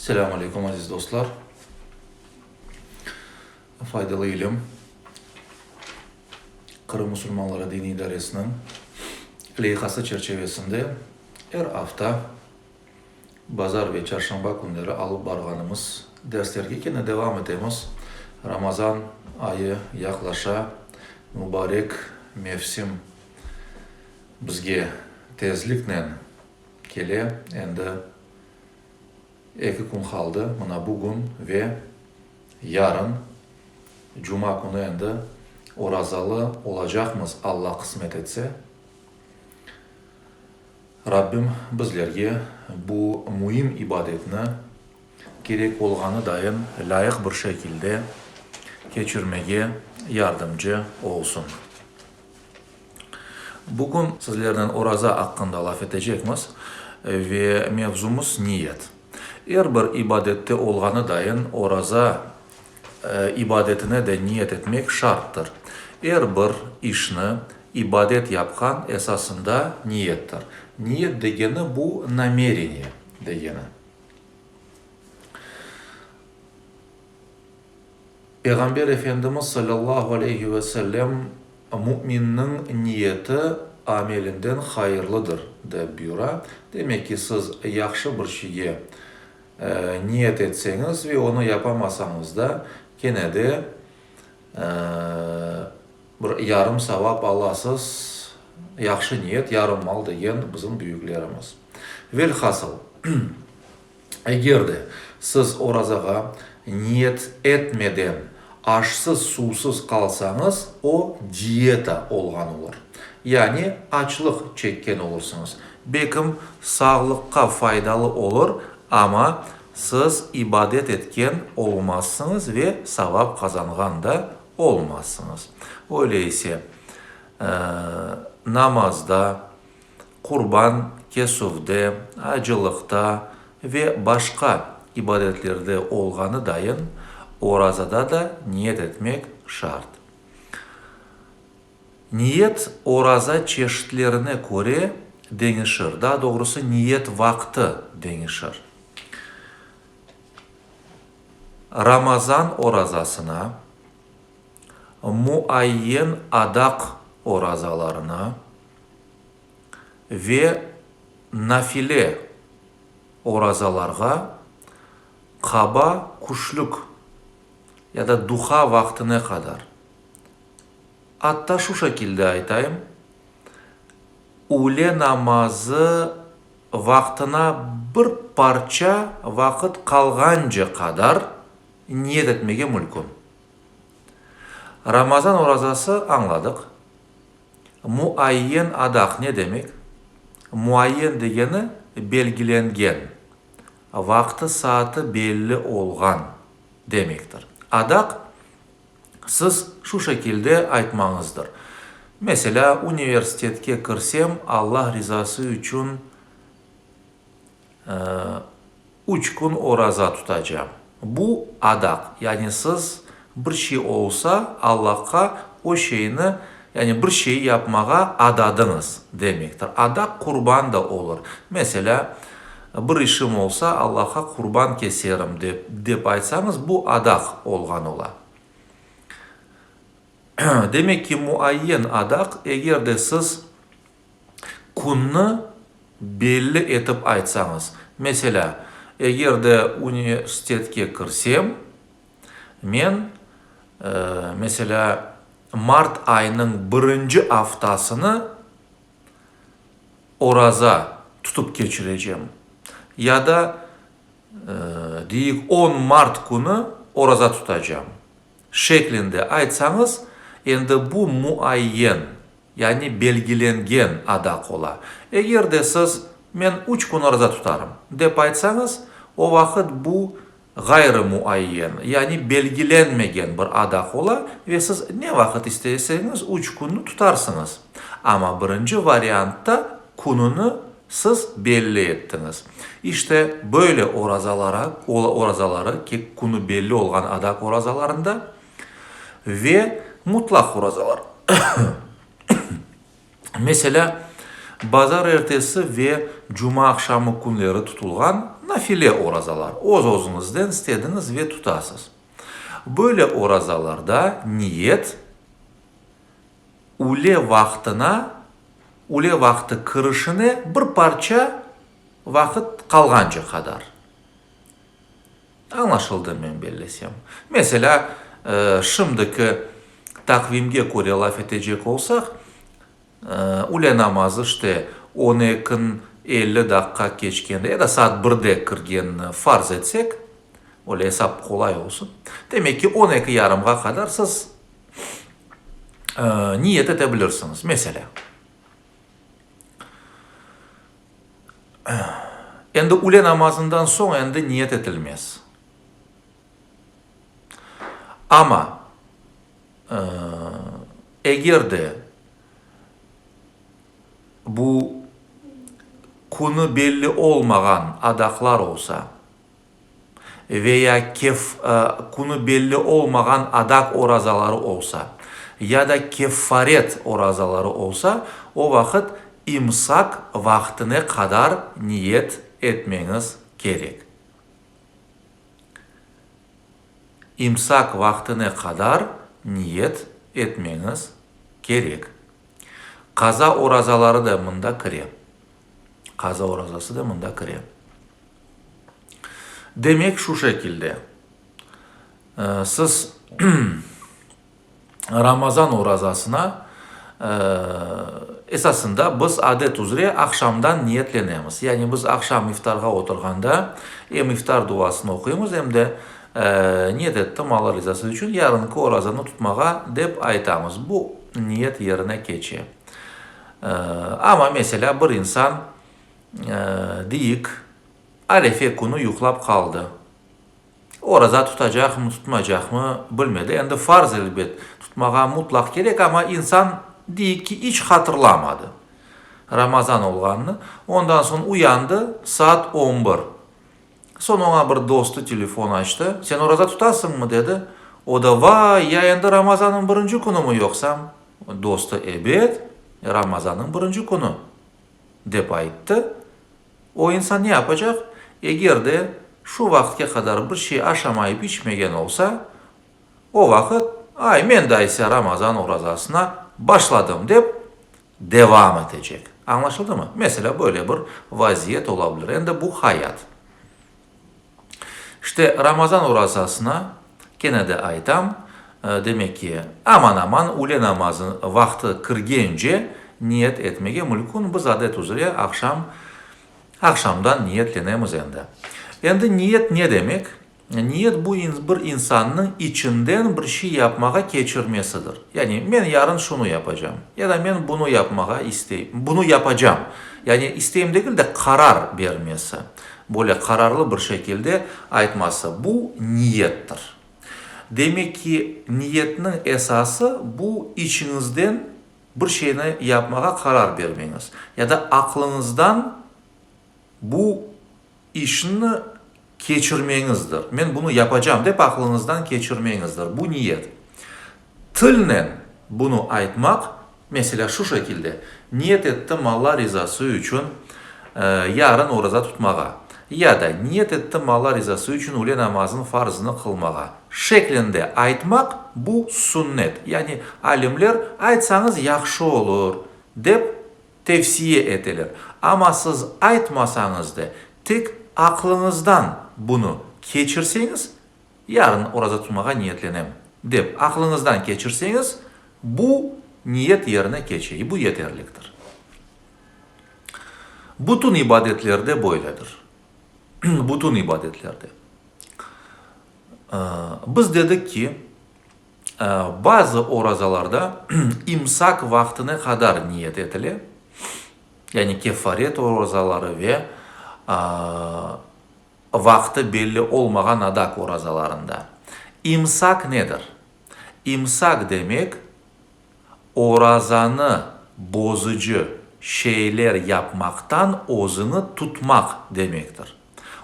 Selâm aleyküm, aziz dostlar! Faydalı ilim Qırım musulmanları diniy idaresiniñ leyhası çerçevesinde er afta bazar ve çarşamba künleri alıp barğanımız derslerge kene devam etemiz. Ramazan ayı yaqlaşa, mubarek mevsim bizge tezliknen kele, endi Eki kün qaldı, mına bugün ve yarın, cuma künü endi orazalı olacaqmız, Alla qısmet etse. Rabbim bizlerge bu müim ibadetni kerek olğanı dayın lâyıq bir şekilde keçirmege yardımcı olsun. Bugün sizlernen oraza aqqında laf etecekmiz ve mevzumız niyet. Er bir ibadette olğanı dayın oraza ibadetine de niyet etmek şarttır. Er bir işni, ibadet yapqan esasında niyettir. Niyet degeni bu namereniye degeni. Peyğamber Efendimiz salâllahu aleyhi ve sellem, Müminniñ niyeti amelinden hayırlıdır, dep buyura. Demek ki, siz yahşı bir şeyge niyet etseñiz ve onı yapamasañız da, kene de bir yarım savap alasız, yahşı niyet, yarım mal degen bizim büyüklerimiz. Velhasıl, Eger de siz orazağa niyet etmeden aşsız-suvsız qalsañız, o diyeta olğan olur. Yani açlıq çekken olursıñız. Belkim, sağlıqqa faydalı olur, amma siz ibadet etken olmazsıñız ve savap qazanğan da olmazsıñız. Öyle ise, namazda, qurban kesüvde, acılıqta ve başqa ibadetlerde olğanı dayın, orazada da niyet etmek şart. Niyet oraza çeşitlerine köre deñişir, daa doğrusı niyet vaqtı deñişir. Ramazan orazasına, muayyen adaq orazalarına, ve nafile orazalarğa qaba küşlük ya da duha vaqtına qadar, atta şu şekilde aytayım, üle namazı vaqtına bir parça vaqıt qalğance qadar niyet etmege mülkün. Ramazan orazası añladıq. Muayyen adaq ne demek? Muayyen degeni, belgilengen, vaqtı-saatı belli olğan demektir. Adaq, siz şu şekilde aytmañızdır, Meselâ, universitetke kirsem, Alla rizası içün Üç kün oraza tutacam. Bu, adaq, yani siz bir şey olsa, Allahqa o şeyni, yani bir şey yapmağa adadıñız demektir. Adaq qurban da olur. Meselâ, bir işim olsa, Allahqa qurban keserim dep, dep aytsañız, bu adaq olğan ola. Demek ki, muayyen adaq, eger de siz Künni belli etip aytsañız. Meselâ, eger de universitetke kirsem, men, meselâ, mart ayınıñ birinci aftasını oraza tutıp keçirecem. Ya da, deyik, on mart künü oraza tutacam. Şeklinde aytsañız, endi bu muayyen, yani belgilengen adaq ola. Eger de siz, Men üç kün oraza tutarım, dep aytsañız, o vaqıt bu ğayrı muayyen, yani belgilenmegen bir adaq ola ve siz ne vaqıt isteseñiz üç künni tutarsıñız. Amma birinci variantta kününi siz belli ettiñiz. İşte, böyle orazalara, orazaları, ki, künü belli olğan adaq orazalarında ve mutlaq orazalar. Meselâ, bazarertesi ve cumaaqşamı künleri tutulğan. Nafile orazalar, öz-özüñizden istediñiz ve tutasız. Böyle orazalarda niyet üle vaqtına, üle vaqtı kirişine bir parça vaqıt qalğance qadar. Añlaşıldı, men bellesem. Meselâ, şimdiki taqvimge köre laf etecek olsaq, üle namazı işte on ekin 50 daqqa keçkende ya da saat birde kirgenini farz etsek, öyle esap qolay olsun, demek ki, 12 yarımğa qadar siz niyet ete bilirsiñiz, meselâ. Endi üle namazından soñ endi niyet etilmez. Amma eger de bu künü belli olmağan adaqlar olsa ve ya kef künü belli olmağan adaq orazaları olsa, ya da keffaret orazaları olsa, o vaqıt imsak vaqtına qadar niyet etmeñiz kerek. İmsak vaqtına qadar niyet etmeñiz kerek. Qaza orazaları da mında kire. Qaza orazası da mında kire. Demek, şu şekilde siz Ramazan orazasına esasında biz adet üzre aqşamdan niyetlenemiz. Yani biz aqşam iftarğa oturğanda em iftar duasını oquymız, em de niyet ettim Alla rizası içün yarınki orazanı tutmağa dep aytamız. Bu niyet yerine keçe. Amma meselâ bir insan deyik arefe künü yuqlap qaldı. Oraza tutacaqmı, tutmacaqmı bilmedi. Endi farz elbet, tutmağa mutlaq kerek, amma insan deyik ki, iç hatırlamadı Ramazan olğanını. Ondan soñ uyandı, saat on bir. Soñ oña bir dostu telefon açtı, Sen oraza tutasıñmı? dedi. O da, Vay, ya endi Ramazannıñ birinci künümi yoqsam? Dostu, Ebet, Ramazannıñ birinci künü, dep ayttı. O insan ne yapacaq? Eger de şu vaqıtke qadar bir şey aşamayıp içmegen olsa, o vaqıt, Ay, men de aysa Ramazan orazasına başladım, dep devam etecek. Añlaşıldımı? Meselâ, böyle bir vaziyet ola bilir. Endi bu hayat. İşte, Ramazan orazasına, kene de aytam, demek ki, aman-aman üle namazı vaqtı kirgence niyet etmege mülkün, biz adet üzre aqşam, aqşamdan niyetlenemiz endi. Endi niyet ne demek? Niyet bu bir insannıñ içinden bir şey yapmağa keçirmesidir. Yani men yarın şunı yapacam ya da men bunı yapmağa isteyim, bunı yapacam. Yani isteyim degil de, qarar bermesi, böyle qararlı bir şekilde aytması, bu niyettir. Demek ki, niyetniñ esası bu içiñizden bir şeyni yapmağa qarar bermeñiz ya da aqlıñızdan bu işni keçirmeñizdir. Men bunı yapacam dep aqlıñızdan keçirmeñizdir. Bu niyet. Tilnen bunı aytmaq, meselâ, şu şekilde, Niyet ettim Alla rizası içün yarın oraza tutmağa ya da Niyet ettim Alla rizası içün üle namazınıñ farzını qılmağa şeklinde aytmaq, bu sünnet. Yani alimler aytsañız yahşı olur dep tevsiye eteler. Amma siz aytmasañız da, tek aqlıñızdan bunı keçirseñiz, yarın oraza tutmağa niyetlenem, dep aqlıñızdan keçirseñiz, bu niyet yerine keçe, bu yeterliktir. Bütün ibadetlerde böyledir. Bütün ibadetlerde. Biz dedik ki, Bazı orazalarda imsak vaqtına qadar niyet etile, yani kefaret orazaları ve vaqtı belli olmağan adak orazalarında. İmsak nedir? İmsak demek, orazanı bozucı şeyler yapmaqtan özüni tutmaq demektir.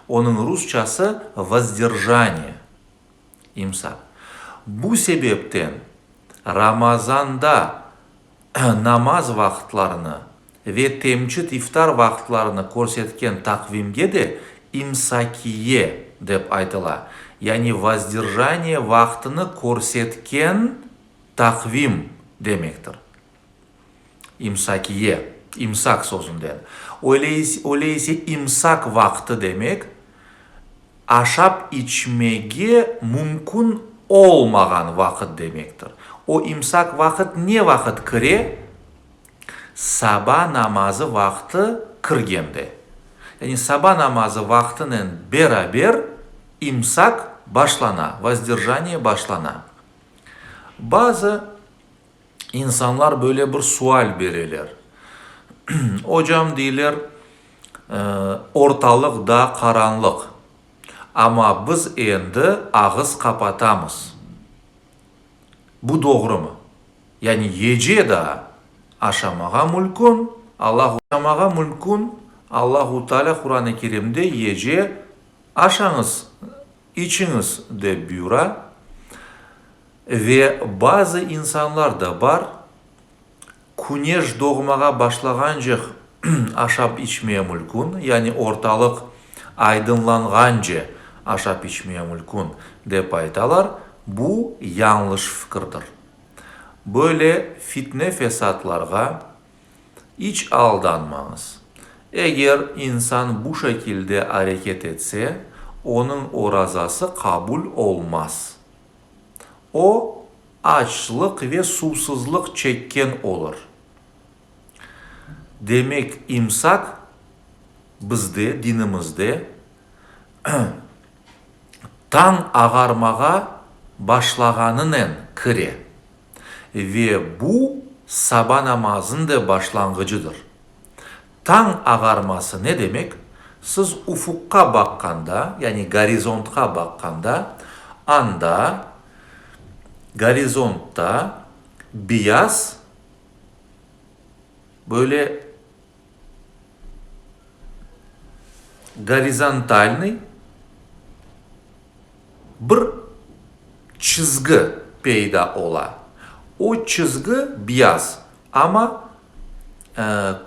Onıñ rusçası vozderjaniye. İmsak. Bu sebepten Ramazanda namaz vaqıtlarını ve temçit iftar vaqıtlarını körsetken taqvimge de imsakiye dep aytıla, yani vozderjaniye vaqtını körsetken taqvim demektir. İmsakiye, imsak sözünden. Öyle ise imsak vaqtı demek, aşap içmege mümkün olmağan vaqıt demektir. O imsak vaqıt ne vaqıt kire? Saba namazı vaqtı kirgende. Yani saba namazı vaqtınen beraber imsak başlana, vozderjaniye başlana. Bazı insanlar böyle bir sual bereler. Ocam, deyler, ortalıq daa qaranlıq, amma biz endi ağız qapatamız. Bu doğrumı? Yani gece daa aşamağa mülkün, Allah aşamağa mülkün, Allahu Teala Quran-ı Kerimde gece aşañız, içiñiz dep buyura. Ve bazı insanlar da bar, küneş doğmağa başlağance aşap içmeye mülkün, yani ortalıq aydınlanğance aşap içmeye mülkün dep aytalar, bu yañlış fikirdir. Böyle fitne fesatlarğa iç aldanmañız. Eger insan bu şekilde areket etse, onıñ orazası qabul olmaz. O, açlıq ve suvsızlıq çekken olur. Demek, imsak bizde, dinimizde, tañ ağarmağa başlağanınen kire ve bu saba namazınıñ da başlanğıcıdır. Tañ ağarması ne demek? Siz ufuqqa baqqanda, yani gorizontqa baqqanda, anda, gorizontta beyaz, böyle gorizontalnıy bir çizgi peyda ola. O çizgi beyaz, amma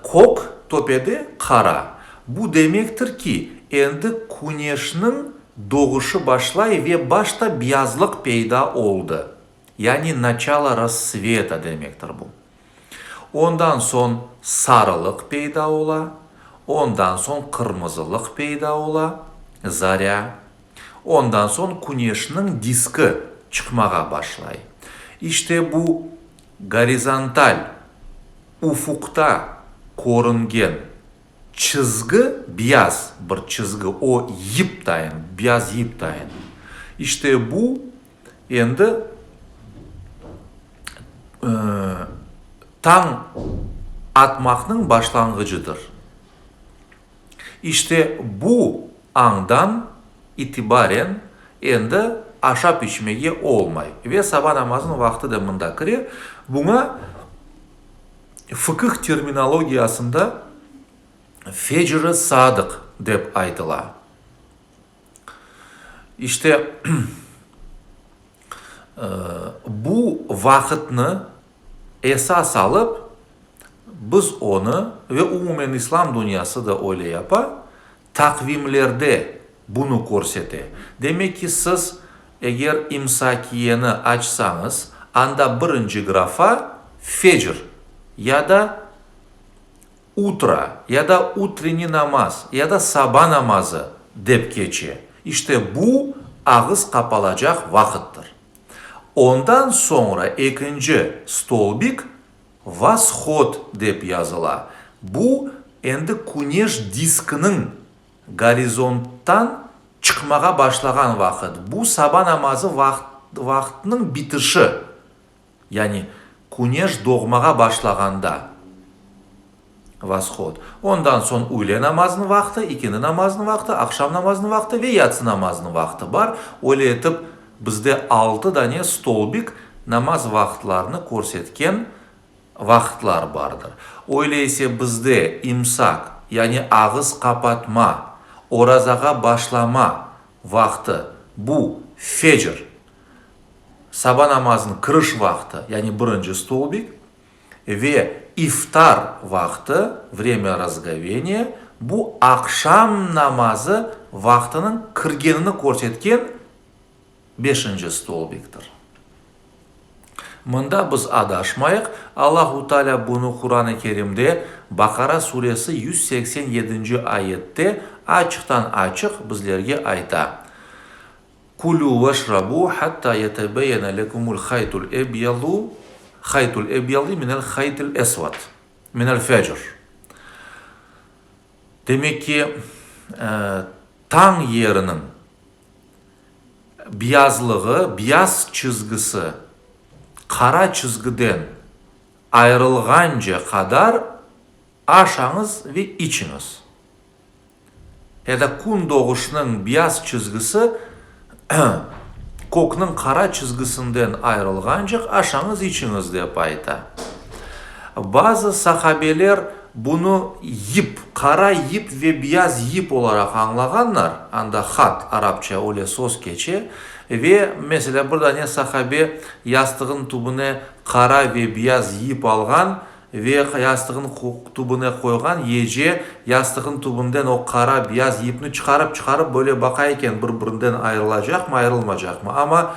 kök töpede qara. Bu demektir ki, endi küneşniñ doğuşı başlay ve başta beyazlıq peyda oldı. Yani načalo rassveta demektir bu. Ondan soñ sarılıq peyda ola, ondan soñ qırmızılıq peyda ola, zarâ, ondan soñ küneşniñ diski çıqmağa başlay. İşte bu gorizontal ufuqta körüngen çizgi, beyaz bir çizgi, o yip tayın, beyaz yip tayın. İşte bu endi tañ atmaqnıñ başlanğıcıdır. İşte bu añdan itibaren endi aşap içmege olmay ve saba namazınıñ vaqtı da mında kire. Buña fıqıh terminologiyasında fecr-i sadıq dep aytıla. İşte, bu vaqıtnı esas alıp, biz onı, ve umumen islam dünyası da öyle yapa, taqvimlerde bunı körsete. Demek ki, siz eger imsakiyeni açsañız, anda birinci grafa fecr ya da utro, ya da utrenniy namaz, ya da saba namazı dep keçe. İşte bu ağız qapalacaq vaqıttır. Ondan soñra ekinci stolbik vashod dep yazıla. Bu endi küneş diskiniñ gorizonttan çıqmağa başlağan vaqıt. Bu saba namazı vaqtınıñ bitişi, yani küneş doğmağa başlağanda, vashod. Ondan soñ üyle namazınıñ vaqtı, ikindi namazınıñ vaqtı, aqşam namazınıñ vaqtı ve yatsı namazınıñ vaqtı bar. Öyle etip, bizde altı dane stolbik namaz vaqıtlarını körsetken vaqıtlar bardır. Öyle ise bizde imsak, yani ağız qapatma, orazağa başlama vaqtı bu fecr, saba namazınıñ kiriş vaqtı, yani birinci stolbik, ve iftar vaqtı, vremya razgoveniya, bu aqşam namazı. vaqtınıñ kirgenini körsetken beşinci stolbiktir. Mında biz adaşmayıq, Allahu Teala bunı Quran-ı Kerimde, Baqara suresi 187-nci ayette açıqtan-açıq bizlerge ayta, Kulü veşrabu hatta yetebeyyene lekumul haytul ebyadu haytul ebyadi minel haytil esvad minel fecr. Demek ki, tañ yeriniñ biyazlığı, biyaz çizgisi qara çizgiden ayırılğance qadar aşañız ve içiñiz. Ya da kün doğuşnıñ biyaz çizgisi kökniñ qara çizgisinden ayırılğancıq aşañız, içiñiz, dep ayta. Bazı sahabeler bunı yip, qara yip ve biyaz yip olaraq añlağanlar, anda hat, arapça öyle söz keçe, ve, meselâ, bir dane sahabe yastığın tübüne qara ve biyaz yip alğan, Ve yastığın tübüne qoyğan gece yastığın tübünden o qara, biyaz yipni çıqarıp-çıqarıp böyle baqa eken, bir-birinden ayırılacaqmı, ayırılmacaqmı. Amma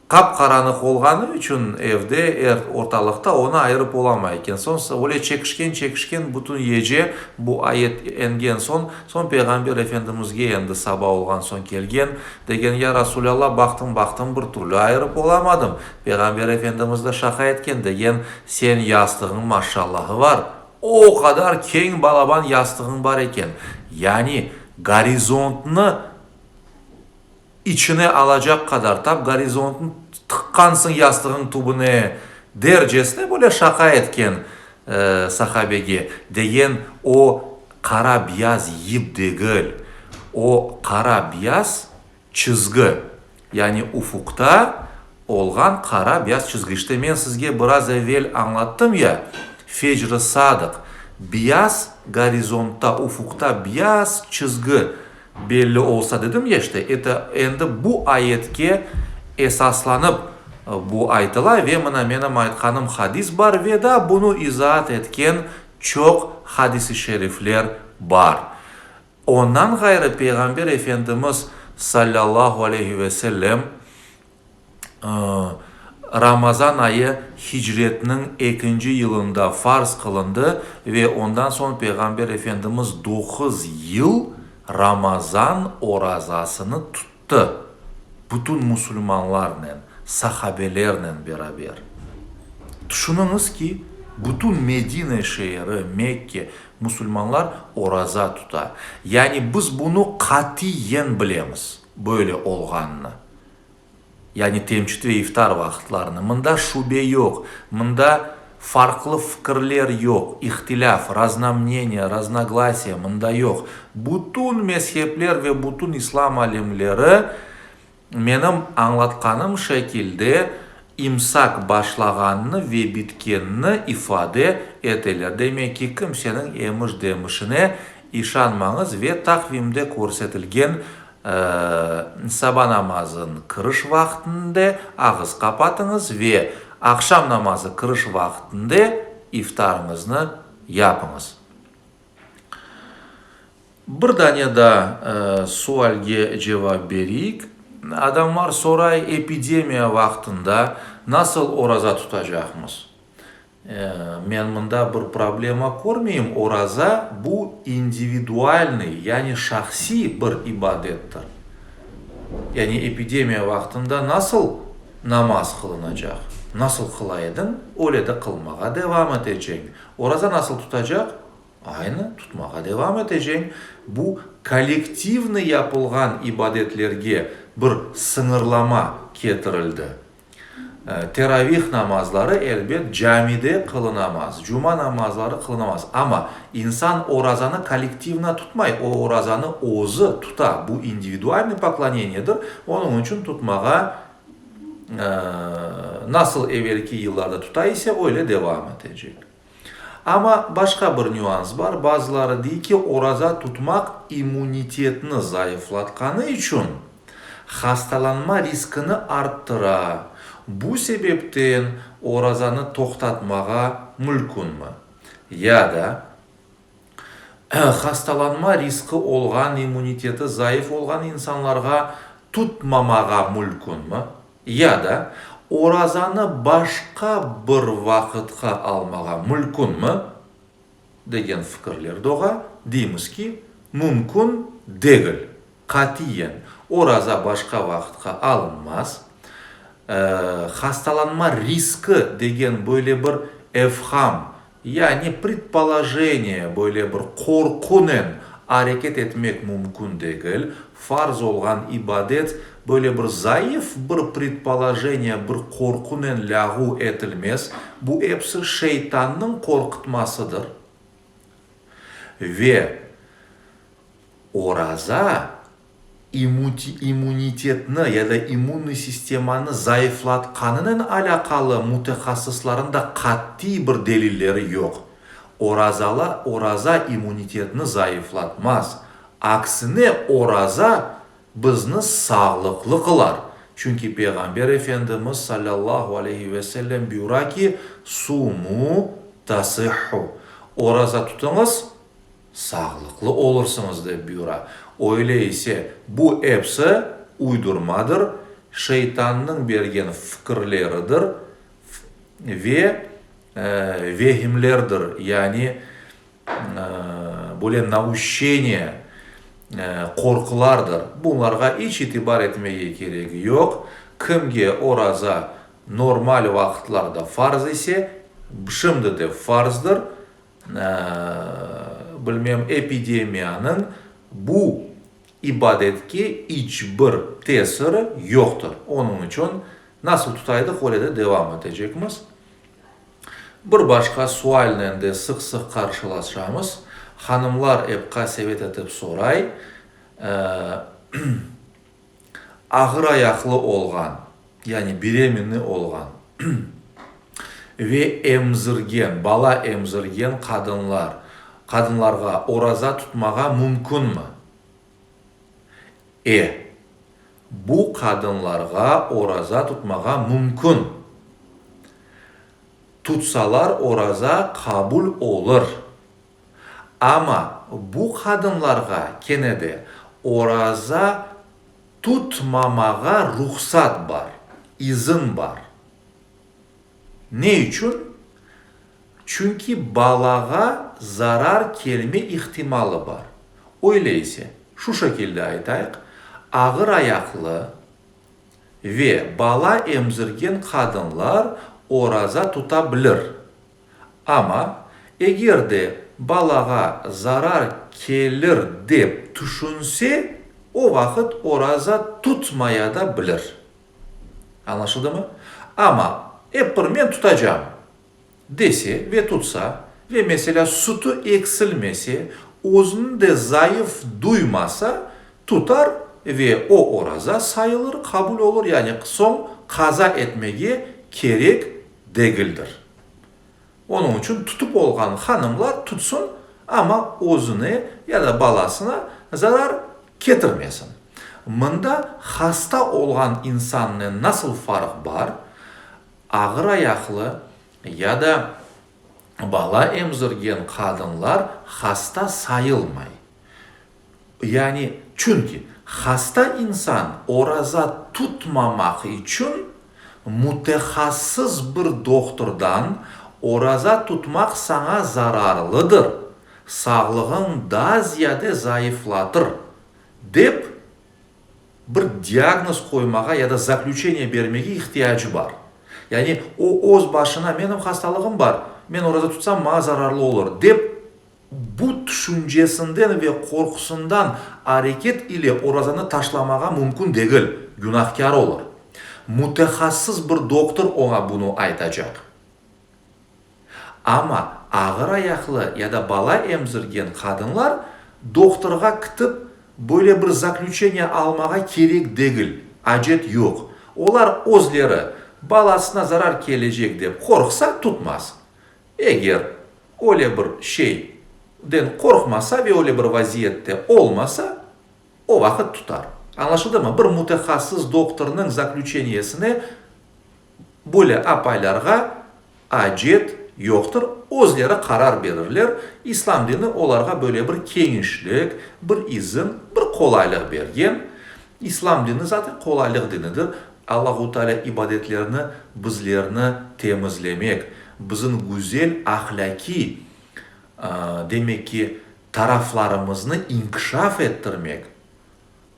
qap-qaranıq olğanı içün evde, er ortalıqta onı ayırıp olamay eken. Soñ öyle çekişken-çekişken bütün gece bu ayet engen soñ, soñ Peyğamber Efendimizge endi saba olğan soñ kelgen, degen, Ya Rasulâllah, baqtım-baqtım, bir türlü ayırıp olamadım. Peyğamber Efendimiz de şaqa etken, degen, Sen yastığıñ maşşallahı var, o qadar keñ balaban yastığıñ bar eken, yani gorizontnı içine alacaq qadar, tap gorizontnı tıqqansıñ yastığıñ tübüne, dercesine böyle şaqa etken sahabege, degen, o qara-biyaz yip degil, o qara-biyaz Çizgi, yani ufuqta olğan qara-beyaz çizgi. İşte men sizge biraz evel añlattım ya, fecr-i sadıq, beyaz gorizontta, ufuqta beyaz çizgi belli olsa dedim ya, işte, eto, endi bu ayetke esaslanıp bu aytıla ve mına menim aytqanım hadis bar ve daa bunı izaat etken çoq hadis-i şerifler bar. Ondan ğayrı Peyğamber Efendimiz, salâllahu aleyhi ve sellem, Ramazan ayı hicretniñ ekinci yılında farz qılındı ve ondan soñ Peyğamber Efendimiz doquz yıl Ramazan orazasını tuttı, bütün musulmanlarnen, sahabelernen beraber. Tüşüniñiz ki, bütün Medine şeeri, Mekke, musulmanlar oraza tuta. Yani biz bunı qatiyen bilemiz, böyle olğanını. Yani temçit ve iftar vaqıtlarını. Mında şübe yoq, mında farqlı fikirler yoq, ihtilâf, raznomneniye, raznoglasiye mında yoq. Bütün mezhepler ve bütün islam alimleri menim añlatqanım şekilde imsak başlağanını ve bitkenini ifade eteler. Demek ki, kimseniñ emiş-demişine işanmañız ve taqvimde körsetilgen Saba namazınıñ kiriş vaqtında ağız qapatıñız ve aqşam namazı kiriş vaqtında iftarıñıznı yapıñız. Bir dane daa sualge cevap bereyik. Adamlar soray, epidemiya vaqtında nasıl oraza tutacaqmız? Men mında bir problema körmeyim, oraza bu individualnıy, yani şahsiy bir ibadettir. Yani epidemiya vaqtında nasıl namaz qılınacaq? Nasıl qıla ediñ, öyle de qılmağa devam eteceñ. Oraza nasıl tutacaq? Aynı tutmağa devam eteceñ. Bu kollektivnıy yapılğan ibadetlerge bir sıñırlama ketirildi. Teravih namazları, elbet, camide qılınamaz, cuma namazları qılınamaz. Amma insan orazanı kollektivno tutmay, o orazanı özü tuta, bu individualnıy pokloneniyedir, onıñ içün tutmağa nasıl evelki yıllarda tuta ise, öyle devam etecek. Amma başqa bir nüans bar, bazıları dey ki, oraza tutmaq immunitetni zayıflatqanı içün hastalanma riskini arttıra, bu sebepten orazanı toqtatmağa mülkünmi? Ya da. Hastalanma riski olğan, immuniteti zayıf olğan insanlarğa tutmamağa mülkünmi? Ya da orazanı başqa bir vaqıtqa almağa mülkünmi? Degen fikirler doğa. Deymiz ki, mümkün degil. Qatiyen oraza başqa vaqıtqa alınmaz. Hastalanma riski degen böyle bir evham, yani predpolojeniye, böyle bir qorqunen areket etmek mümkün degil. Farz olğan ibadet böyle bir zayıf bir predpolojeniye, bir qorqunen lâğu etilmez. Bu episi şeytannıñ qorqutmasıdır. Ve Oraza, immunitetni ya da immunnıy sistemanı zayıflatqanınen alâqalı mütehassıslarnıñ da qatiy bir delilleri yoq. Orazala, oraza immunitetni zayıflatmaz. Aksine oraza bizni sağlıqlı qılar. Çünki Peyğamber Efendimiz salâllahu aleyhi ve sellem buyura ki, Sumu tasihhu, Oraza tutıñız, Sağlıqlı olursıñız, dep buyura. Öyle ise, bu episi uydurmadır, şeytannıñ bergen fikirleridir ve vehimlerdir, yani böyle nauşçeniye, qorqulardır. Bunlarğa iç itibar etmege keregi yoq. Kimge oraza normal vaqıtlarda farz ise, şimdi de farzdır. Bilmem, epidemiyanıñ bu ibadetke iç bir tesiri yoqtır. Onıñ içün nasıl tutaydıq, öyle de devam etecekmiz. Bir başqa sualnen de sıq-sıq qarşılaşamız. Hanımlar ep qasevet etip soray, Ağır ayaqlı olğan, yani beremennıy olğan ve emzirgen, bala emzirgen qadınlar, qadınlarğa oraza tutmağa mümkünmi? E, bu qadınlarğa oraza tutmağa mümkün. Tutsalar oraza qabul olur. Amma bu qadınlarğa kene de oraza tutmamağa ruhsat bar, izin bar. Ne içün? Çünki balağa zarar kelme ihtimalı bar. Öyle ise, şu şekilde aytayıq, ağır ayaqlı ve bala emzirgen qadınlar oraza tuta bilir. Amma, eger de balağa zarar kelir dep tüşünse, o vaqıt oraza tutmaya da bilir. Añlaşıldımı? Amma, ep bir men tutacam dese ve tutsa, ve meselâ sütü eksilmese, özüni de zayıf duymasa, tutar ve o oraza sayılır, qabul olur, yani soñ qaza etmege kerek degildir. Onıñ içün tutıp olğan hanımlar tutsın, amma özüne ya da balasına zarar ketirmesin. Mında hasta olğan insannen nasıl farq bar, ağır ayaqlı ya da bala emzirgen qadınlar hasta sayılmay. Yani, çünki hasta insan oraza tutmamaq içün mütehassıs bir dohturdan oraza tutmaq saña zararlıdır, sağlığıñ daa ziyade zayıflatır, dep bir diagnoz qoymağa ya da zaklüçeniye bermege ihtiyacı bar. Yani, o öz başına menim hastalığım bar, men oraza tutsam maña zararlı olur, dep Bu tüşüncesinden ve qorqusından areket ile orazanı taşlamağa mümkün degil, günahkâr olur. Mütehassıs bir doktor oña bunı aytacaq. Amma ağır ayaqlı ya da bala emzirgen qadınlar doktorğa kitip böyle bir zaklüçeniye almağa kerek degil, acet yoq. Olar özleri balasına zarar kelecek dep qorqsa tutmaz. Eger öyle bir şey den qorqmasa ve öyle bir vaziyette olmasa, o vaqıt tutar. Añlaşıldımı? Bir mütehassıs doktornıñ zaklüçeniyesine böyle apaylarğa acet yoqtır, özleri qarar berirler, İslam dini olarğa böyle bir keñişlik, bir izin, bir qolaylıq bergen. İslam dini zaten qolaylıq dinidir. Allahu Teala ibadetlerni bizlerni temizlemek, bizim güzel ahlâkiy, demek ki, taraflarımıznı inkişaf ettirmek,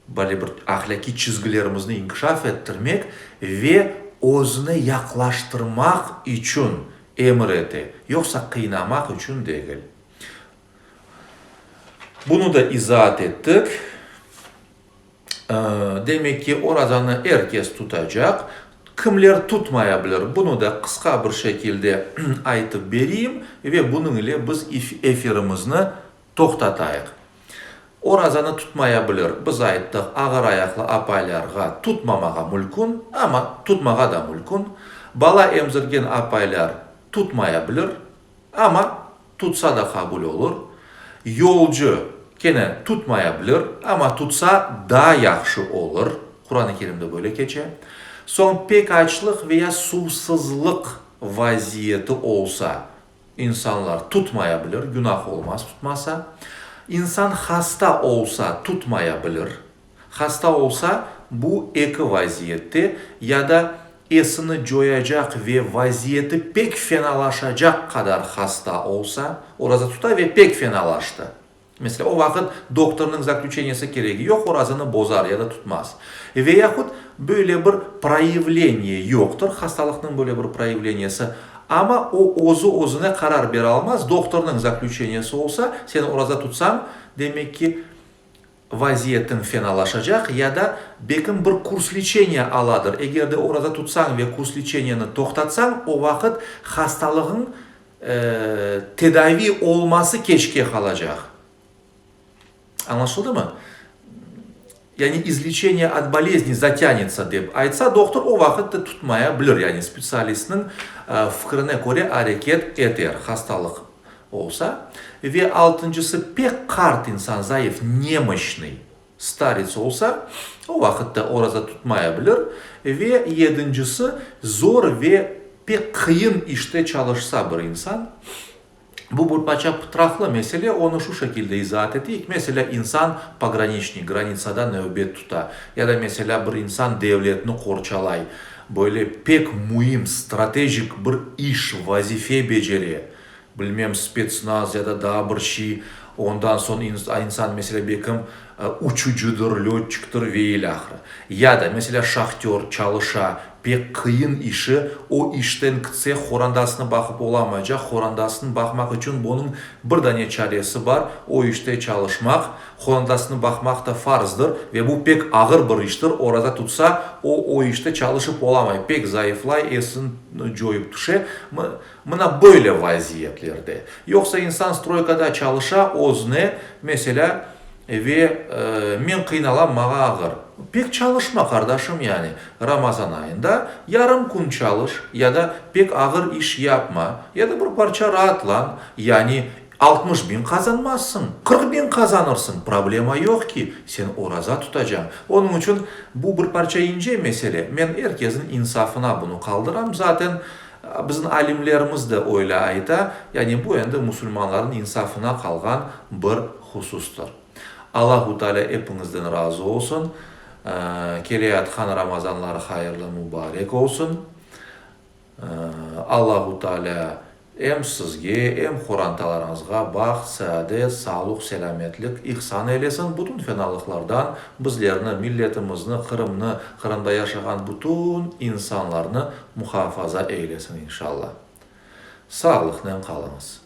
böyle bir ahlâkiy çizgilerimizni inkişaf ettirmek ve özüne yaqlaştırmaq içün emir ete, yoqsa qıynamaq içün degil. Bunı da izaat ettik. Demek ki, orazanı er kes tutacaq. Kimler tutmaya bilir, bunı da qısqa bir şekilde aytıp bereyim ve bunıñ ile biz efirimizni toqtatayıq. Orazanı tutmaya bilir, biz ayttıq, ağır ayaqlı apaylarğa tutmamağa mülkün, amma tutmağa da mülkün. Bala emzirgen apaylar tutmaya bilir, Amma tutsa da qabul olur. Yolcu kene tutmaya bilir, amma tutsa daa yahşı olur, Quran-ı Kerimde böyle keçe. Soñ pek açlıq veya suvsızlıq vaziyeti olsa, insanlar tutmaya bilir, günah olmaz tutmasa. İnsan hasta olsa tutmaya bilir. Hasta olsa, bu eki vaziyette, ya da esini coyacaq ve vaziyeti pek fenalaşacaq qadar hasta olsa, oraza tuta ve pek fenalaştı. Meselâ, o vaqıt doktornıñ zaklüçeniyesi keregi yoq, orazanı bozar ya da tutmaz. Ve yahut böyle bir proyavleniye yoqtır, hastalıqnıñ böyle bir proyavleniyesi, amma o özü-özüne qarar bere almaz, doktornıñ zaklüçeniyesi olsa, sen oraza tutsañ, demek ki, vaziyetiñ fenalaşacaq ya da bekim bir kurs leçeniya aladır. Eger de oraza tutsañ ve kurs leçeniyanı toqtatsañ, o vaqıt hastalığıñ tedaviy olması keçke qalacaq. Añlaşıldımı? Yani izleçeniye ot bolezni zatânetsa dep aytsa doktor, o vaqıt da tutmaya bilir, yani spetsialistniñ fikrine köre areket eter, hastalıq olsa. Ve altıncısı, pek qart insan, zayıf, nemoşnıy, starets olsa, o vaqıt da oraza tutmaya bilir. Ve yedincisi, zor ve pek qıyın işte çalışsa bir insan, bu bir parça pıtraqlı mesele, onı şu şekilde izaat eteyik, meselâ, insan pograniçnik, granitsada nevbet tuta, ya da, meselâ, bir insan devletni qorçalay, böyle pek müim, stratejik bir iş, vazife becere, bilmem, spetsnaz ya da daa bir şiy, ondan soñ insan, meselâ, bekim uçucıdır, lötçiktir ve ilâhre. Ya da, meselâ, şahtör çalışa, pek qıyın işi, o işten kitse, qorandasını baqıp olamaycaq, qorandasını baqmaq içün bunıñ bir dane çaresi bar, o işte çalışmaq, qorandasını baqmaq da farzdır ve bu pek ağır bir iştir, oraza tutsa, o, o işte çalışıp olamay, pek zayıflay, esini coyıp tüşe. Mına böyle vaziyetlerde. Yoqsa insan stroykada çalışa, özüne, meselâ, ve men qıynalam, maña ağır. Pek çalışma, qardaşım, yani Ramazan ayında yarım kün çalış ya da pek ağır iş yapma, ya da bir parça raatlan, yani 60 biñ qazanmazsıñ, 40 biñ qazanırsıñ, problema yoq ki, sen oraza tutacañ. Onıñ içün bu bir parça ince mesele, men er kesniñ insafına bunı qaldıram, zaten Bizim alimlerimiz de öyle ayta, yani bu endi musulmanlarnıñ insafına qalğan bir husustır. Allahu Teala epiñizden razı olsun, keleyatqan Ramazanlar hayırlı mubarek olsun. Allahu Teala em sizge, em qorantalarıñızğa baht, saadet, sağlıq, selâmetlik ihsan eylesin, bütün fenalıqlardan bizlerni, milletimizni, Qırımnı, Qırımda yaşağan bütün insanlarnı muhafaza eylesin, inşallah. Sağlıqnen qalıñız.